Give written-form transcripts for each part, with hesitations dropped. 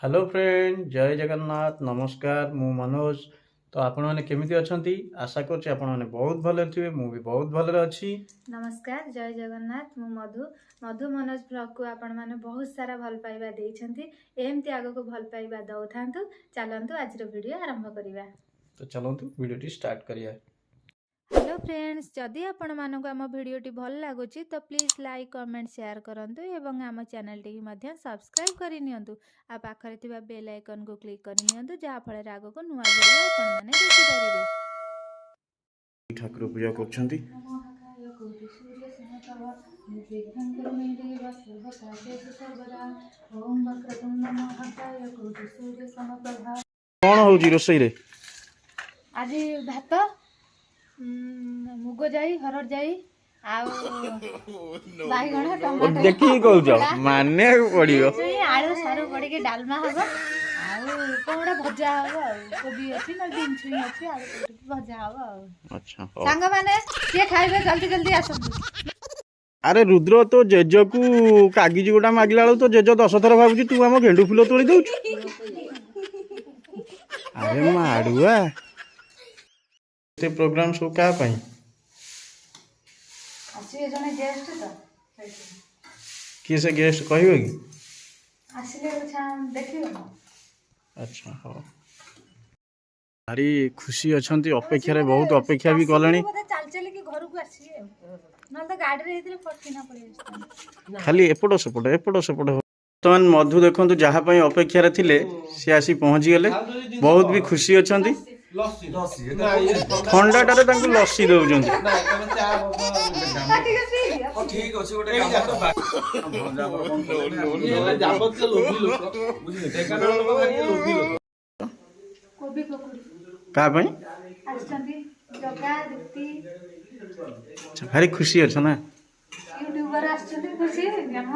Hello friend, ଜୟ ଜଗନ୍ନାଥ। ନମସ୍କାର, ମୁଁ ମନୋଜ। ତ ଆପଣମାନେ କେମିତି ଅଛନ୍ତି? ଆଶା କରୁଛି ଆପଣମାନେ ବହୁତ ଭଲରେ ଥିବେ। ମୁଁ ବି ବହୁତ ଭଲରେ ଅଛି। ନମସ୍କାର, ଜୟ ଜଗନ୍ନାଥ। ମୁଁ ମଧୁ। ମଧୁ ମନୋଜ ବ୍ଲଗକୁ ଆପଣମାନେ ବହୁତ ସାରା ଭଲ ପାଇବା ଦେଇଛନ୍ତି। ଏମିତି ଆଗକୁ ଭଲ ପାଇବା ଦେଉଥାନ୍ତୁ। ଚାଲନ୍ତୁ, ଆଜିର ଭିଡ଼ିଓ ଆରମ୍ଭ କରିବା। ତ ଚାଲନ୍ତୁ, ଭିଡ଼ିଓଟି ଷ୍ଟାର୍ଟ କରିବା। ହ୍ୟାଲୋ ଫ୍ରେଣ୍ଡସ୍, ଯଦି ଆପଣମାନଙ୍କୁ ଆମ ଭିଡ଼ିଓଟି ଭଲ ଲାଗୁଛି ତ ପ୍ଲିଜ୍ ଲାଇକ୍, କମେଣ୍ଟ, ସେୟାର କରନ୍ତୁ ଏବଂ ଆମ ଚ୍ୟାନେଲଟିକି ମଧ୍ୟ ସବସ୍କ୍ରାଇବ୍ କରିନିଅନ୍ତୁ ଆଉ ପାଖରେ ଥିବା ବେଲ୍ ଆଇକନ୍କୁ କ୍ଲିକ୍ କରିନିଅନ୍ତୁ, ଯାହାଫଳରେ ଆଗକୁ ନୂଆ ଭିଡ଼ିଓ ଆପଣମାନେ ଦେଖିପାରିବେ। ଠାକୁର ପୂଜା କରୁଛନ୍ତି। ମହାକାୟ କୋଟି ସୂର୍ଯ୍ୟ ସମପ୍ରଭ, ନିର୍ବିଘ୍ନଂ କୁରୁ ମେ ଦେବ ସର୍ବକାର୍ୟେଷୁ ସର୍ବଦା। ଓಂ ବକ୍ରତୁଣ୍ଡ ମହାକାୟ କୋଟି ସୂର୍ଯ୍ୟ ସମପ୍ରଭା। କ'ଣ ହେଉଛି ରୋଷେଇରେ? ଆଜି ଭାତ, ମୁଗ ଜାଇ, ହରଡ଼ ଜାଇ ଆଉ ବାଇଗଣ, ଟମାଟୋ। ଦେଖିକି କହୁଛ, ମାନିବାକୁ ପଡ଼ିବ। ଛୁଇଁ, ଆଳୁ, ସାରୁ ପଡ଼ିକି ଡାଲମା ହବ ଆଉ କଣ ଗୋଟେ ଭଜା ହବ। ଆଉ କୋବି ଅଛି, ନହେଲେ ବିନ୍ ଛୁଇଁ ଅଛି, ଆଳୁ ପଡ଼ିକି ଭଜା ହବ ଆଉ। ଆଚ୍ଛା, ହଉ। ସାଙ୍ଗମାନେ, କିଏ ଖାଇବେ ଜଲ୍ଦି ଜଲ୍ଦି ଆସନ୍ତୁ। ଆରେ ରୁଦ୍ର, ତୋ ଜେଜକୁ କାଗିଜ ଗୋଟା ମାଗିଲା ବେଳକୁ ତୋ ଜେଜ 10 ଥର ଭାବୁଛି ତୁ ଆମ ଗେଣ୍ଡୁ ଫୁଲ ତୋଳି ଦଉଛୁ। ଆରେ ମାଡୁଆ, ଏତେ ପ୍ରୋଗ୍ରାମ ସବୁ କାହା ପାଇଁ? ଆସିବେ ଜଣେ ଗେଷ୍ଟ ତ। କିଏ ସେ ଗେଷ୍ଟ, କହିବେ କି? ଆସିଲେ ଦେଖିବ। ଆଚ୍ଛା, ହଉ। ଭାରି ଖୁସି ଅଛନ୍ତି, ଅପେକ୍ଷାରେ, ବହୁତ ଅପେକ୍ଷା ବି କଲେଣି। ବୋଧେ ଚାଲି ଚାଲିକି ଘରକୁ ଆସିବେ ଆଉ, ନହେଲେ ତ ଗାଡ଼ିରେ ହେଇଥିଲେ ଫଟକିନା ପଳେଇ ଆସିଥାନ୍ତେ। ଖାଲି ଏପଟ ସେପଟ ଏପଟ ସେପଟ। ବର୍ତ୍ତମାନ ମଧୁ, ଦେଖନ୍ତୁ, ଯାହା ପାଇଁ ଅପେକ୍ଷାରେ ଥିଲେ ସେ ଆସି ପହଞ୍ଚିଗଲେ। ବହୁତ ବି ଖୁସି ଅଛନ୍ତି। ଥଣ୍ଡାଟାରେ ତାଙ୍କୁ ଲସି ଦଉଛନ୍ତି। ଠିକ ଅଛି, ଗୋଟେ ଯାବତୀୟ ଲୋଭୀ ଲୋକ, ବୁଝିଲେ? ଢେଙ୍କାନାଳ ଲୋକ ଭାରି ଲୋଭୀ ଲୋକ। କୋବି ପକୁଡ଼ି। କାହା ପାଇଁ? ଆସିଛନ୍ତି ଜଗା, ଦୀପ୍ତି। ଆଚ୍ଛା, ଭାରି ଖୁସି ଅଛ ନା? ୟୁଟ୍ୟୁବର ଆସିଛନ୍ତି, ଖୁସି ହେବେନି ଆମ?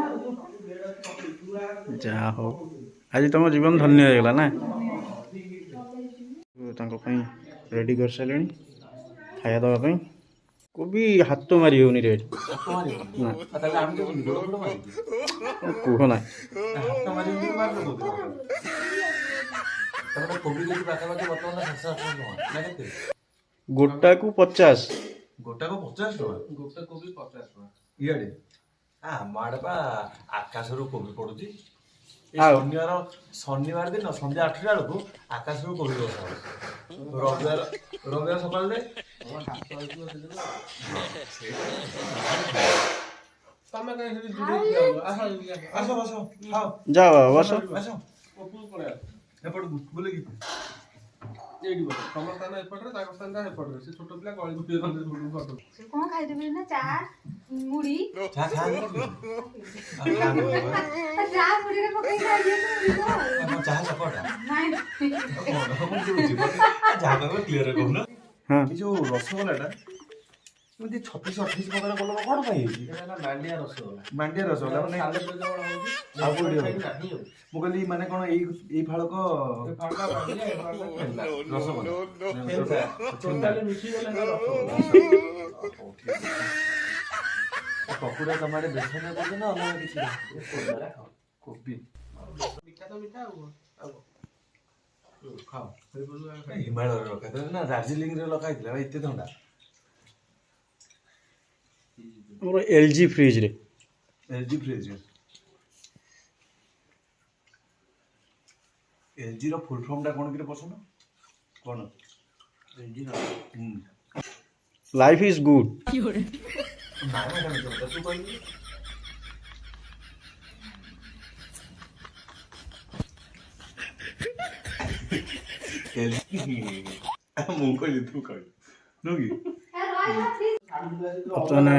ଯାହା ହଉ, ଆଜି ତମ ଜୀବନ ଧନ୍ୟ ହେଇଗଲା ନା? ତାଙ୍କ ପାଇଁ ରେଡି କରିସାରିଲେଣି ଖାଇବା ଦେବା ପାଇଁ। କୋବି ହାତ ମାରି ହଉନି ରେଟ୍ ନା। ତାହେଲେ ଆମେ କେମିତି ଗୋଡ଼ ଫୋଡ଼ ମାରିକି? କୁହ ନା। ହାତ ମାରିକି ମାରିଲେ ତାପରେ କୋବି କେଜି ପାଖାପାଖି ବର୍ତ୍ତମାନ 750 ଟଙ୍କା ନା କେତେ? ଗୋଟାକୁ 50। ଗୋଟାକୁ 50 ଟଙ୍କା? ଗୋଟେ କୋବି 50 ଟଙ୍କା। ଇଆଡ଼େ ଆମ ଆଡ଼େ ପା ଆକାଶରୁ କୋବି ପଡୁଛି। ଏ ଆଉ? ଶନିବାର ଶନିବାର ଦିନ ସନ୍ଧ୍ୟା 8ଟା ବେଳକୁ ଆକାଶରୁ କୋବି ବର୍ଷା ହଉଛି। ରବିବାର ରବିବାର ସକାଳରେ ହାତ ହେଇଥିବ ସେଦିନ। ତମେ କାହିଁ ସେଠି ଦୂରେଇ ଠିଆ ହଉଛ? ଆସ ଏଇଠିକି ଆସ। ଆସ, ବସ, ଖାଅ। ଯାଅ ବାବା, ବସ। ଆସ। ଉପରକୁ ପଳେଇ ଆସ। ଏପଟକୁ ବୁଲିକି। ଏଇଠି ବସ। ତମ ସ୍ଥାନ ଏପଟରେ, ତାଙ୍କ ସ୍ଥାନ ଏପଟରେ। ସେ ଛୋଟ ପିଲା ଗଳି ପଡ଼ିବେ ଫଟୋ। ସେ କଣ ଖାଇଦେବେ ନା, ଚା ମୁଢି। ଚା ଖାଆନ୍ତି? ଆଉ ଖାଆନ୍ତି? ଚା ମୁଢିରେ ପକେଇ ଖାଇଦିଅନ୍ତୁ ମୁଢି ତ ଆଉ। କଣ ଚାହା ଚକଟା? ନାଇଁ। ଆଉ କଣ? ମୁଁ କିଛି ବୁଝିପାରୁନି। ଯାହା କହିବ କ୍ଲିୟର କହୁନ। ହଁ। ଏ ଯୋଉ ରସଗୋଲାଟା ଏମିତି 26 28 ପ୍ରକାର କଲର କଣ ପାଇଁ ହେଇଛି? ଏଇଟା ହେଲା ମାଣ୍ଡିଆ ରସଗୋଲା। ମାଣ୍ଡିଆ ରସଗୋଲା ମାନେ? ସାଲେପୁର ଜବଳ ହଉଛି। ଆଉ କୋଉଠି ହବ? ସେଇଠି ନାହିଁ ଆଉ। ମୁଁ କହିଲି ମାନେ କଣ ଏଇ ଏଇ ଫାଳକ ଏ ଫାଳଟା ମାଣ୍ଡିଆ, ଏ ଫାଳଟା ଛେନା। ରସଗୋଲା। ଛେନା ଟୋଟାଲି ମିଶିଗଲେ ହେଲା ରସଗୋଲା। ହଉ, ଠିକ ଅଛି। ପକୁଡ଼ା ତମ ଆଡ଼େ ବେସନରେ କରୁଛ ନା ଅଲଗା କିଛି? କୋବିରେ ଖାଅ। କୋବି। ମିଠା ତ ମିଠା, ଆଉ କଣ? ଆଉ କଣ? ଖାଅ। ହିମାଳୟରେ ରଖା ହେଇଥିଲା ନା ଦାର୍ଜିଲିଂରେ ରଖା ହେଇଥିଲା ଭାଇ, ଏତେ ଥଣ୍ଡା? ଆମର ଏଲ୍ ଜି ଫ୍ରିଜରେ। L G fridge. ଏଲ୍ ଜିର ଫୁଲ୍ ଫର୍ମଟା କଣ କିରେ ପସନ୍ଦ? କଣ? ହୁଁ। Life is good. ନାଇଁ, ଏଇଟା ମିଛ କଥା, ତୁ କହିଲୁ। ମୁଁ କହିଲି, ତୁ କହିଲୁ, ନୁହଁ କି? ବର୍ତ୍ତମାନ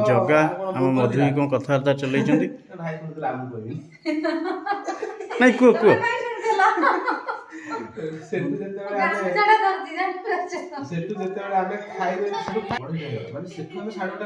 ଜଗା ଆମ ମଧୁ କଣ କଥାବାର୍ତ୍ତା ଚଲେଇଛନ୍ତି। ଭାଇ ଶୁଣୁଥିଲା, ମୁଁ କହିବିନି। ନାଇଁ, କୁହ କୁହ। ସେଠୁ ଯେତେବେଳେ ଆମେ ଗାମୁଛାଟା ଧରିଛି, ଜାଣିପାରୁଛ? ସେଠୁ ଯେତେବେଳେ ଆମେ ଖାଇବେ, ସେଠୁ ମାନେ ସେଠୁ ଆମେ 9:30